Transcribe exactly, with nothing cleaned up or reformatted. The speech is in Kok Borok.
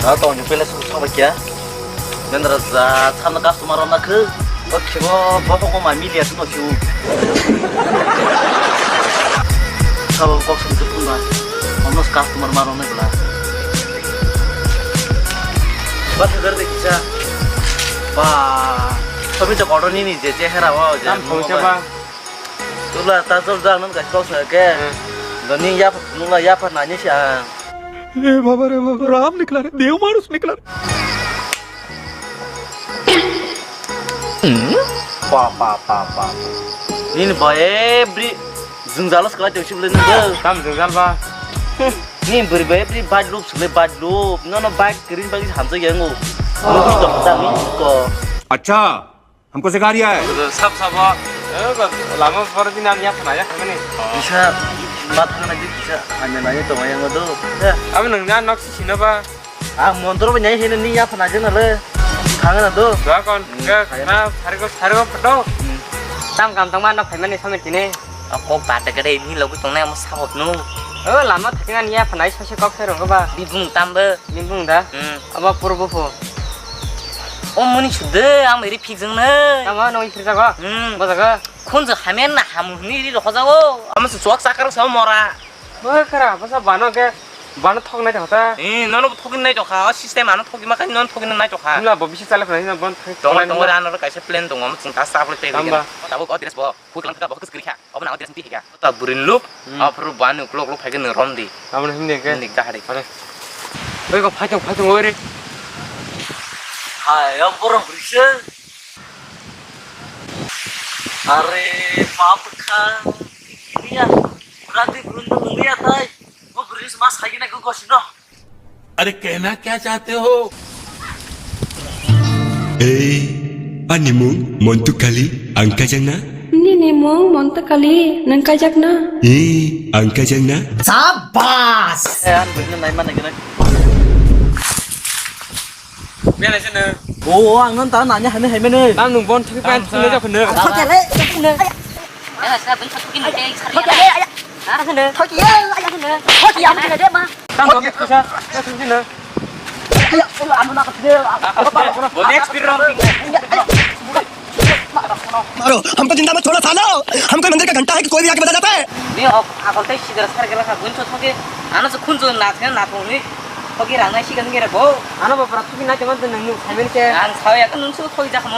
Ah, tong ni pele sung sung kya? Nendra za, samna customer na khu. Bak khibo, bak ko ma mili asno khiu. Sabo kok sung sung ba. Omnos customer maro na gula. Bak gar de kicha. Ba, sabi to order ni ni je chehra wa je. Tam thong cha ba. Tula ta chol jang nang ka kok sa ke. Hmm. Doni ya, nula ya pa na ni sha. ए बाबा रे बाबा, राम निकला रे, देव मानुष निकला रे। Pa, pa, pa, pa. Nini ba every jwngjalo swkala tong sibole nang. Tam jwngjal ba. Nini bwrwi ba every bad loop swkle bad loop. Nono bike green bike hamjak yango. Look dok ta ni ko. अच्छा, हमको सिखा रिया है। Sab sabo, eh, lama bor din ani yaphana ya khamani. Kisa, ma thangna di kisa, ani na ye tong yang do. Abo nang na nok si sino ba. Ah, montro ba nyai hene ni yaphana jena le. Thangna do. Dua kon, hmm, ke, thangna. Na, sari ko, sari ko photo. Hmm. Tam kam tong ma nok phaimani samit kine. A kok ba de gade ni logi tongnai amo sabot no. O lama thangna ni yaphana sose kok sai rong ba. Bibung tam bo. Ni bung da? Hmm. Abo puro bupho. O muni sudde, ang iri phikjang nai. Tamo nung phikjago? Hmm. Bojago? Khunju hamya na hamu hini iri rokho jago. Amo se chuak sakar sa mora. Bo kara, basa bano ke, bano thok nai thok ta. Eh, nono thok nai thok kha, o system ano thok ma kha, nono thok nai thok kha. Mla bo bisi chale phai na bon thok. Tongo, tongo, ano kaisa plan tongo, amo chwng ta sa phai tei. Tamba. Tabuk o dress bo. Huklang kha, bo kis kiri kha. Obo nang dress ti higa. Ta burin look, hmm, aphuru bani uklok uklok phai khe nwng rom di. Abo himni ke? Himni gahari. Are. Oi ko phai tong, phai tong, oi re. Hai, ang borok bwrwi se. Are, bap kha. Iya. Berarti beruntung dia tai. Mo bwrwi se mas hai kena gosino. अरे कहना क्या चाहते हो? Ei, ani mung Montu Kali, ang kajak na? Nini mung Montu Kali, nang kajak na? Ei, ang kajak na? Sabas! Eh, ang bini nai mana gini? Bela sini. Oh, ang nang tahan nanya hane hemene. Tam nung bon thik pan thik le jak ne. Thok ya le, jak ne. Aya. Aya, sa bun thok kin de sar ya. Thok ya le, aya. Ha? Thok ya le, aya ne. Thok ya le, ma. Tang dong, bisa. Ya, sini, sini. Ayo, ayo, anu nak kecil. Next round. मारो, हमको जिंदा मत छोड़ो सालो, हम कोई मंदिर का घंटा है कि कोई भी आके बजा जाता है। Ni ok, akol tei sidra sar gela kha, buncho thoki, ano se khunju na thang na thong ni, thoki rang nai sigan gere bo. Ano ba pra thoki nai tong nung nung saimen ke. Ang sao ya nung su thoki jak mo.